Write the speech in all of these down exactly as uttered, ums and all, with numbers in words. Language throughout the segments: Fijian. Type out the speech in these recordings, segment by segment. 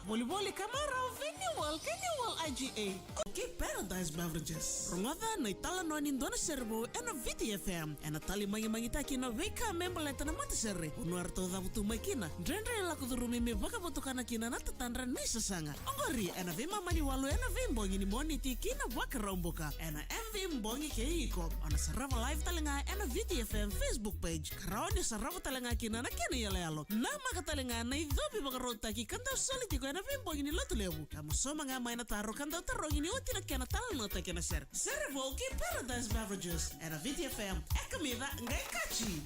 Volivoli ka marau vei New World kei New World I G A. Ko kei Paradise Beverages. Rogoca na italanoa ni dua na sere vou ena Viti F M. Ena tali magimagitaki na veika me baleta na matasere. Vanua eratou cavutu mai kina. Dredre lako curumi me vakavotukana kina na tatadra ni sasaga. Oqori ena veimama ni walu ena veibogi ni Moniti ki na Vakaraubuka. Ena M V Bogi kei iko. O na sarava live tale ga ena Viti F M Facebook page. Ka rawa ni sarava tale ga kina na kena iyaloyalo. Namaka tale ga na icovi vakarautaki ka dau soli tiko ena veibogi ni Lotulevu. Ka mosoma ga mai na taro ka dau tarogi ni oti na kena talanoataki ena sere. Sere vou kei Paradise Beverages. Ena Viti F M. E kamica, qai kaci.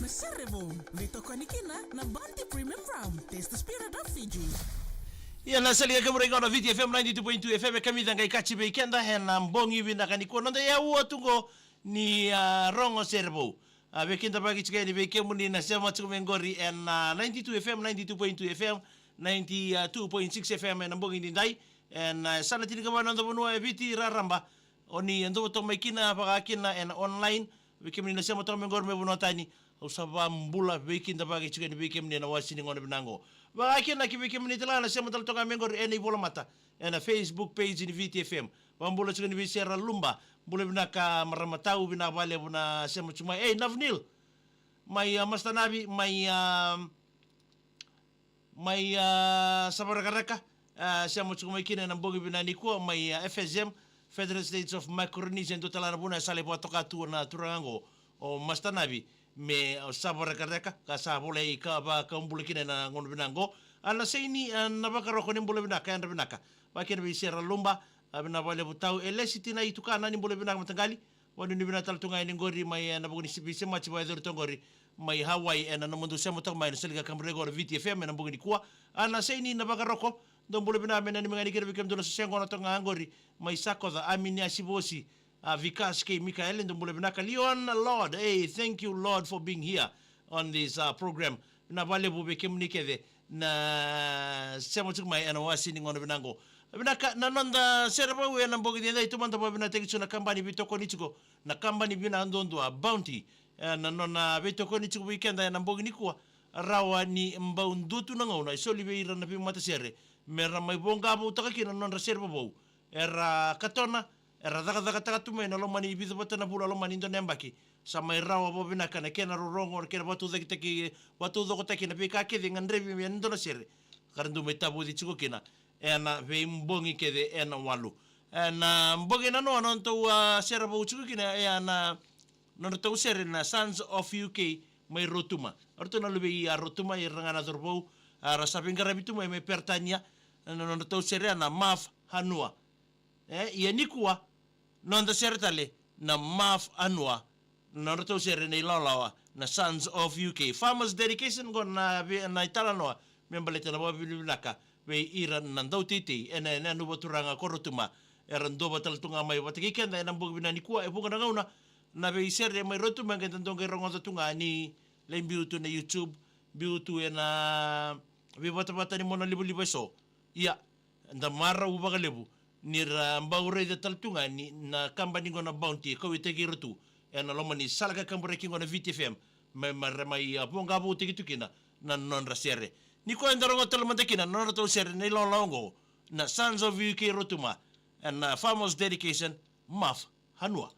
Na Sere Vou, veitokoni kina na Bounty Premium Rum. Taste the spirit of Fiji. Ia na sali ga kemuri qo na Viti F M ninety-two point two F M, e kamica qai kaci vei keda ena bogi vinaka nikua, noda yaua tu qo ni, a, rogo Sere Vou. A, veikidavaki tiko yani vei kemuni na sema tiko mai qori ena, a, ninety-two F M, ninety-two point two F M, ninety-two point six F M ena bogi nidai. Ena, a, yasana tinikava na noda vanua e Viti raraba. O ni e dua toka mai kina, vaka kina ena online, vei kemuni na sema toka mai qori mai vanua tani, au sa vabula veikidavaki tiko yani vei kemuni ena wasi ni gauna vinaka qo. Vaka kina ki vei kemuni tale ga na sema tale toka mai qori ena ivolamata, ena Facebook page ni Viti F M. Vabula tiko yani vei Sera Luba, bula vinaka marama tau, vinaka vakalevu na sema tiko mai. Ei, Navnil, mai, a, Masitanavi, mai, a, mai, a, Savarakaraka, a, sema tiko mai kina ena bogi vinaka nikua, mai, a, F S M, Federated States of Micronesia, e dua tale ga na vanua e sa lai vakatoka tu na turaga qo, o Masitanavi, me, o Savarakaraka, ka sa volai ka vakabula kina ena gauna vinaka qo. A, na Saini, a, Navakaroko, ni bula vinaka, yadra vinaka. Vaka kina vei Sera Luba, a, vinaka vakalevu tau, e lesi tina i tukana, ni bula vinaka mataqali. Vanuinui vinaka tale tu ga yani qori mai, e, na vuku ni sipi semati vakayacori toka qori mai Hawaii, ena nomudou sema toka mai na sali ga kemuri qo na Viti F M ena bogi nikua. A, na Saini Navakaroko, dou bula vinaka, me nanumi ga ni kere vei kemudou na sese qo na toka ga qori mai Sakoca, Aminiasi Vosi, a, Vikas kei Mikaele, dou bula vinaka. Leon Lord, hey, thank you Lord for being here on this, uh, program. Vinaka vakalevu vei kemuni kece na sema tiko mai ena wasi ni gauna vinaka qo. Vinaka na noda Sere Vou ena bogi nidai, tu mada vakavinakataki tiko na kabani veitokoni tiko, na kabani vinaka duadua, Bounty. E, na nona veitokoni tiko vei keda ena bogi nikua, rawa ni bau dua tu na gauna e soli vei ira na veimatasere me ra mai voqavoutaka kina na nodra sere vovou. Era katona, era cakacakataka tu mai na loma ni vica vata na vula, loma ni dua na yabaki. Sa mai rawa vakavinaka na kena rorogo, na kena vakataucaketaki, vakataucokotaki na veika kece e gadrevi me dua na sere ka ra dau mai tavoci tiko kina ena veibogi kece ena walu. Ena bogi nanoa, nodratou, a, Sere Vou tiko kina, e, a, na nodratou sere na Sons of U K mai Rotuma. O ratou na luve i, a, Rotuma, ira ga na cauravou, a, ra sa veiqaravi tu mai, mai Peritania, na nodratou sere na Maf Hanua. E, ia nikua, noda sere tale na Maf Hanua, na nodratou sere na ilawalawa na Sons of U K. Farmers Dedication, qo na vei, na italanoa me baleta na vakavinavinaka vei ira na dauteitei ena, ena yanuyanu vakaturaga ko Rotuma. Era duavata tale tu ga mai vata kei keda ena bogi vinaka nikua, e vuqa na gauna na veisere mai Rotuma qai da dau qai rogoca tu ga ni lai biu tu ena YouTube, biu tu ena veivatavata ni monalivaliva eso. Ia, da marau vakalevu ni ra bau raica tale tu ga ni na kabani qo na Bounty e kauwaitaki ira tu ena loma ni sala kakaburaki qo na Viti F M, me, me ra mai, a, voqavoutaki tu kina na nodra sere. Nikua eda rogoca tale mada kina na nodratou sere na ilawalawa qo na Sons of U K Rotuma, ena, a, Farmers Dedication, Maf Hanua.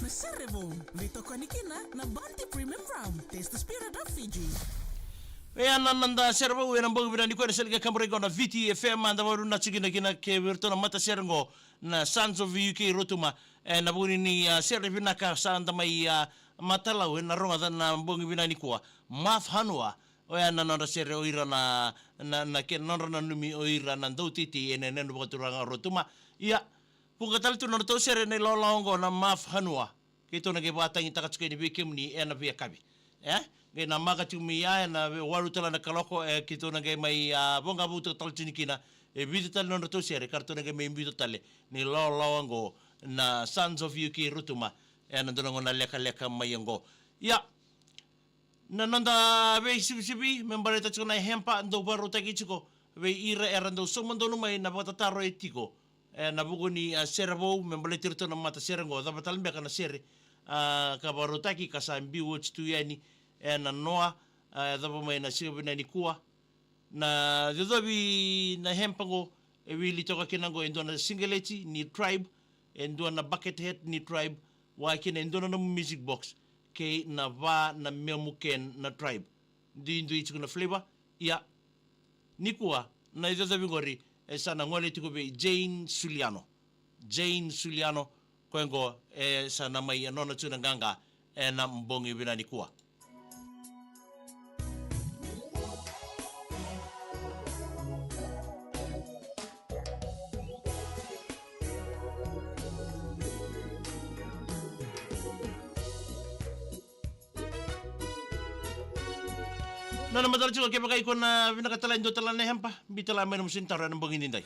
Na sere vou, veitokoni kina na Bounty Premium Rum. Taste the spirit of Fiji. E a na noda sere vou ena bogi vinaka nikua ena sere ni kaburaki qo na Viti F M, a da vakarau tiko kina kei iratou na matasere qo na Sons of U K Rotuma. Ena vuku ni, a, sere vinaka sa da mai, a, matalau ena rogoca na bogi vinaka nikua. Maf Hanua, oya na nodra sere o ira na, na, na kena nodra nanumi o ira na dauteitei ena, ena yanuyanu vakaturaga o Rotuma. Ia, vuqa tale tu na nodratou sere na ilawalawa oqo na Maf Hanua. Keitou na qai vakatagitaka tiko yani vei kemuni ena veiyakavi. E? Qai namaka tiko mai ya ena ve-, walu tale na kaloko, e, keitou na qai mai, a, voqa vou tale tiko ni kina. E vica tale na nodratou sere, ka ratou na qai mai biuta tale na ilawalawa oqo na Sons of U K Rotuma. Ena dua na gauna lekaleka mai oqo. Ia, na noda veisivisivi me baleta tiko na hemper dau vakarautaki tiko vei ira era dau sauma donu mai na vakatataro e tiko. E, na vuku ni, a, sere vou me baleti iratou na matasere qo, cava tale beka na sere, a, ka vakarautaki ka sa biu oti tu yani ena noa, a, e cava mai na siga vinaka nikua. Na cocovi na hemper qo, e wili toka kina qo e dua na sigaleti ni Tribe, e dua na bucket hat ni Tribe, vaka kina e dua na nomu music box, kei na va na memu can na Tribe. Duidui tiko na flavor, ia, nikua na icocovi qori e sa na gole tiko vei Jane Suliano. Jane Suliano, koya qo e sa na mai nona tu na qaqa ena bogi vinaka nikua. Nona matala tiko kevaka iko na vinaka tale e dua tale na hemper, biuta tale mai na nomu sini taro ena bogi nidai.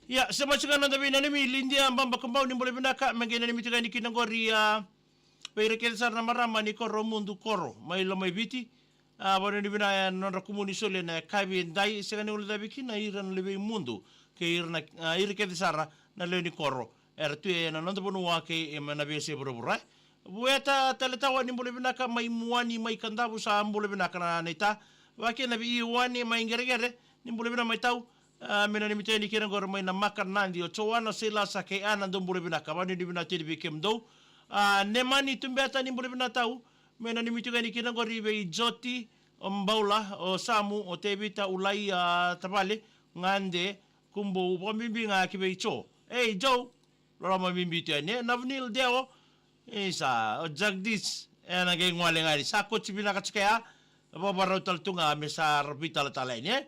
Ia, sema tiko ga na noda veinanumi Lidia Babakabau, ni bula vinaka, me qai nanumi tiko yani kina qori, a, vei ira kece sara na marama ni koro Mudu koro mai Lomaiviti. A, vakanuinui vinaka ena nodra kumuni soli ena yakavi edai, sega ni guilecavi kina ira na lewe i Mudu kei ira na, a, ira kece sara na lewe ni koro era tu ena noda vanua kei, e, mai na veiyasai vuravura. Vueta Taletawa, ni bula vinaka, mai Muani mai Kadavu, sa bula vinaka na naita. Vaka kina vei Iwani mai Qereqere, ni bula vinaka mai tau. A, me nanumi tiko yani kina qori mai Namaka, Nadi, o Joana, o Seilasa kei Ana, dou bula vinaka, vakanuinui vinaka tiko yani vei kemudou. A, Nemani Tubeta, ni bula vinaka tau. Me nanumi tiko yani kina qori vei Joti, o Baula, o Samu, o Tevita, Ulai, a, tavale, Gade, Kubou, vakabibi ga ki vei Jo. Ei, Jo, loloma bibi tu yani, e, Navnil Deo, isa, o Jagdish, ena qai gole ga yani, sa koti vinaka tiko ya, vavarau tale tu ga me sa ra veitalatala yani, e.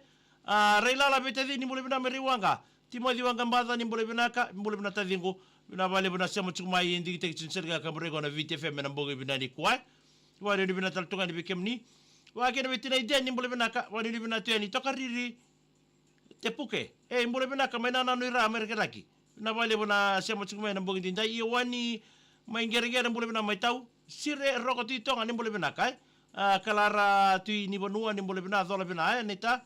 A, Railala Veitaci, ni bula vinaka mai Raiwaqa, Timoci Waqabaca, ni bula vinaka, bula vinaka taciqu, vinaka vakalevu na sema tiko mai, e digitaki tiko ni sere ni kaburaki qo na Viti F M ena bogi vinaka nikua, e. Vakanuinui vinaka tale tu ga yani vei kemuni. Vaka kina vei Tinai Dea, ni bula vinaka, vakanuinui vinaka tu yani, Tokariri, Tepuke. E, bula vinaka mai Nananu i Ra mai Rakiraki. Vinaka vakalevu na sema tiko mai ena bogi nidai. Iwani mai Qereqere, bula vinaka mai tau. Sire Roko Tui Toga, ni bula vinaka, e. A, Kalara Tui Nivanua, ni bula vinaka, cola vinaka, e, naita.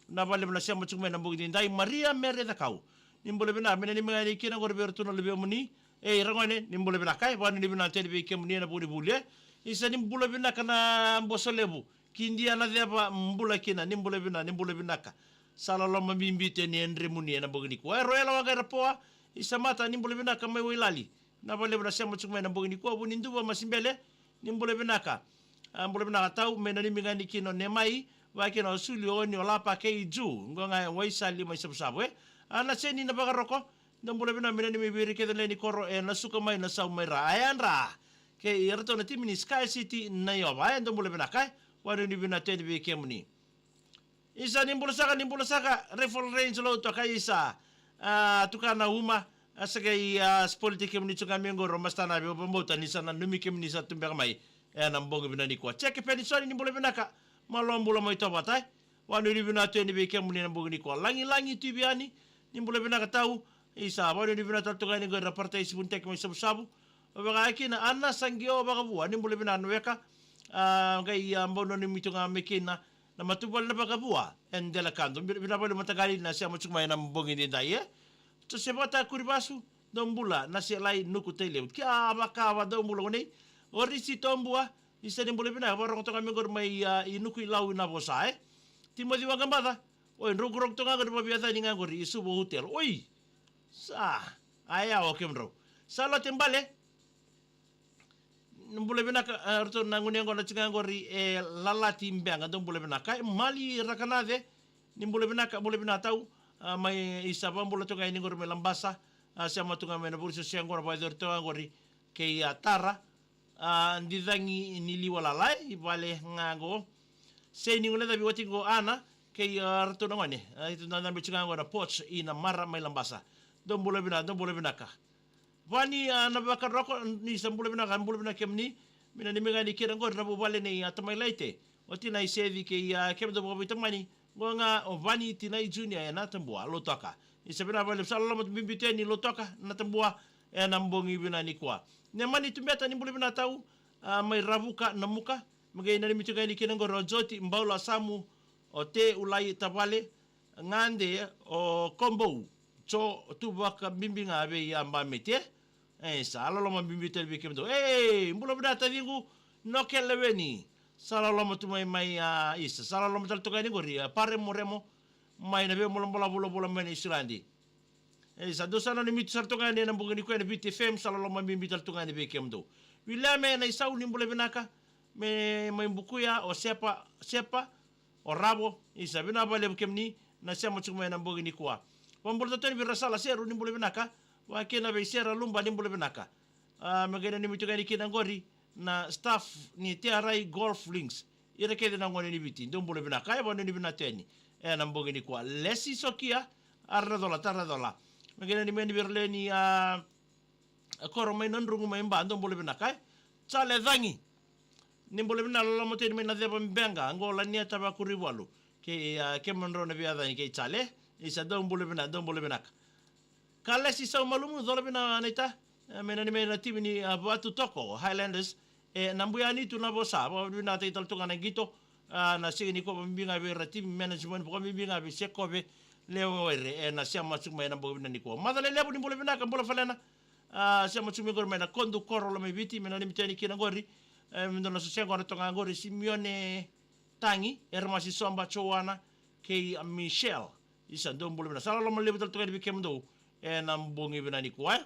Vinaka vakalevu na sema tiko mai ena bogi nidai. Maria Mere Cakau, ni bula vinaka, me nanumi ga yani kina qori vei iratou na luvemuni. E, Ragone, ni bula vinaka, e, vakanuinui vinaka tu yani vei kemuni ena vuku ni vuli, e. Isa, ni bula vinaka na Bosolevu. Ki Dia na Ceva, bula kina, ni bula vinaka, ni bula vinaka. Sa loloma bibi tu yani e Dremuni ena bogi nikua. E, Roela Waqairapoa, isa mata, ni bula vinaka mai Wailali. Vinaka vakalevu na sema tiko mai ena bogi nikua. Vuniduva Masibele, ni bula vinaka. A, bula vinaka tau, me nanumi ga yani kina o Nemai, vaka kina o Suli, o Oni, o Lapa kei Ju, qo ga e Waisali mai Savusavu, e. A, Naseni Navakaroko, dou bula vinaka, me nanumi vei ira kece na lewe ni koro e Nasuka mai Nasau mai Ra. A, yadra. Kei iratou na timi ni Sky City Naiova, e, dou bula vinaka, e. Vakanuinui vinaka tu yani vei kemuni. Isa, ni bula saka, ni bula saka, Rifle Range Lautoka, isa. A, tukana Uma, a, sa qai, a, spoil-taki kemuni tu ga mai qori o Masta Nave, au vakabauta ni sa nanumi kemuni sa tu beka mai ena bogi vinaka nikua. Jeke Penisoni, ni bula vinaka, malo bula mai Tovata, e. Vakanuinui vinaka tu yani vei kemuni ena bogi nikua. Lagilagi Tui Viani, ni bula vinaka tau. Isa, vakanuinui vinaka tale tu ga yani qori na Paradise Vunitaki mai Savusavu. Vaka kina Ana Saqio Vakavua, ni bula vinaka na weka. A, qai, a, bau nanumi tu ga mai kina Na matavuvale na Vakavua e Delakadu. Vinaka vakalevu mataqali na sema tiko mai ena bogi nidai, e. Joseph Vata Kurivasu, dou bula. Naselai Nuku Tailevu, kia vakava, dou bula gone. Orisi Tobua, isa ni bula vinaka, vakarorogo toka mai qori mai, a, i Nukuilau i Navosa, e. Timoci Waqabaca, oi, drau qoroqo toka qori, vavia cani ga qori i Suva Hotel. Oi. Sa, a, ya, o kemudrau. Salote Bale, ni bula vinaka, e, ratou na gone yaqona tiko ga qori e Lalati Beqa, dou bula vinaka. E Mali Rakanace, ni bula vinaka, bula vinaka tau, a, mai isa, vakabula toka yani qori mai Labasa, a, sema toka mai na vuriso se qori, vakayacori toka qori kei a Tara, a, Dicagi ni Liwalala, e, i vale ga qo. Sei ni gone cavi wati qo Ana, kei, a, ratou na gone, a, i tu na cabe tiko ga qo na Poch i Namara mai Labasa. Dou bula vinaka, dou bula vinaka. Vani, a, na Vakaroko, ni sa bula vinaka, bula vinaka kemuni. Me nanumi ga ni kina qori na vuvale nei a Tamai Laite, o tina i Seci kei, a, kemudou vakaveitamani. Qo ga o Vani, tina i Junior, e Natabua, Lautoka. Ni sa vinaka vakalevu, sa loloma bibi tu yani Lautoka, Natabua, ena bogi vinaka nikua. Nemani Tubeta, ni bula vinaka tau, a, mai Ravuka, Namuka. Me qai nanumi tu ga yani kina qori o Joti Baula, Samu, o Te Ulai, Tavale, Gade, o Kobou, Jo, tu vakabibi ga vei a Bamete. E, sa loloma bibi tale vei kemudou. E, bula vinaka taciqu, Noke Leweni. Sa loloma tu mai, mai, a, isa, sa loloma tale toka yani qori, a, Paremoremo, mai na veibolabolavu, vulavula mai na Isiladi. E, sa dou sa nanumi tu sara toka yani ena bogi nikua ena Viti F M, sa loloma bibi tale toka yani vei kemudou. William e Naisau, ni bula vinaka, me, mai Bukuya, o Sepa, Sepa, o Ravo, isa, vinaka vakalevu kemuni na sema tiko mai ena bogi nikua. Vakabula tale yani vei Rasala Seru, ni bula vinaka, vakakina vei Sera Luba, ni bula vinaka. A, me qai nanumi tu ga yani kina qori na staff ni T R I Golf Links. Ira kece na gone ni Viti, dou bula vinaka, e, vanuinui vinaka tu yani ena bogi nikua. Lesi Sokia, Aranacola, Taracola. Me qai nanumi yani vei ira lewe ni, a, a, koro mai Nadroga mai Ba, dou bula vinaka, e. Jale Cagi, ni bula vinaka, loloma tu yani mai Naceva, Beqa, qo Lanieta Vakurivalu. Kei, a, kemudrau na veiyacani kei Jale, isa, dou bula vinaka, dou bula vinaka. Kalesi Saumalumu, cola vina naita, e, me nanumi na timi ni, a, Vatu Toko Highlanders, e, Nabuya ni tu Navosa, vakavinakataki tale toka na qito, a, na siga nikua, vakabibi ga vei ira timi management, vakabibi ga vei Sekove Lewaire, ena sema tiko mai ena bogi vinaka nikua. Maca Lelevu, ni bula vinaka, bula falena, a, sema tiko mai qori mai na Kodu, Koro, Lomaiviti, mai Viti, me nanumi tu yani kina qori, e, me dua na soqo qori toka qori, Simione Tagi, Eremasi Soba, Joana, kei a Michelle. Isa, dou bula vinaka. Sa loloma levu tale toka yani vei kemudou ena bogi vinaka nikua, e.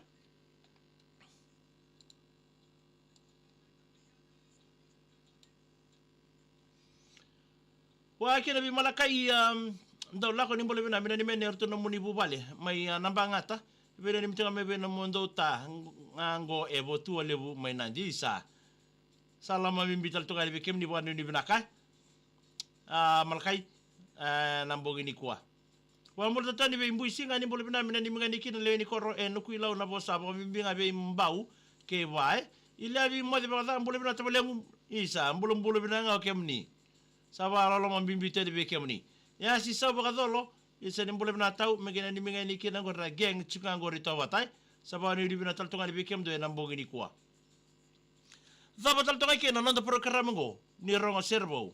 Vakakina vei Malakai, um, Daulako, ni bula vinaka, me nanumi yani o ratou na nomuni vuvale mai, a, Nabagata. Me nanumi tu ga mai vei nomudou ta, a, qo e Votua Levu mai Nadi, isa. Sa loloma bibi tale toka yani vei kemuni, vakanuinui vinaka, e. A, Malakai, e, na bogi nikua. Vakabula tale yani vei Buisiga, ni bula vinaka, me nanumi ga yani kina lewe ni koro e Nukuilau, Navosa, vakabibi ga vei Bau kei Vae. Iliavi Moce Vakaca, bula vinaka tavalequ, isa, bulabula vinaka ga o kemuni. Sa vakaloloma bibi tu yani vei kemuni. Ia, Sisau Vakacolo, isa, ni bula vinaka tau, me qai nanumi ga yani kina qori na gang tiko ga qori Tovata, e. Sa vakanuinui vinaka tale toka yani vei kemudou ena bogi nikua. Cava tale toka kina na noda porokaramu qo ni Rogo Serevou.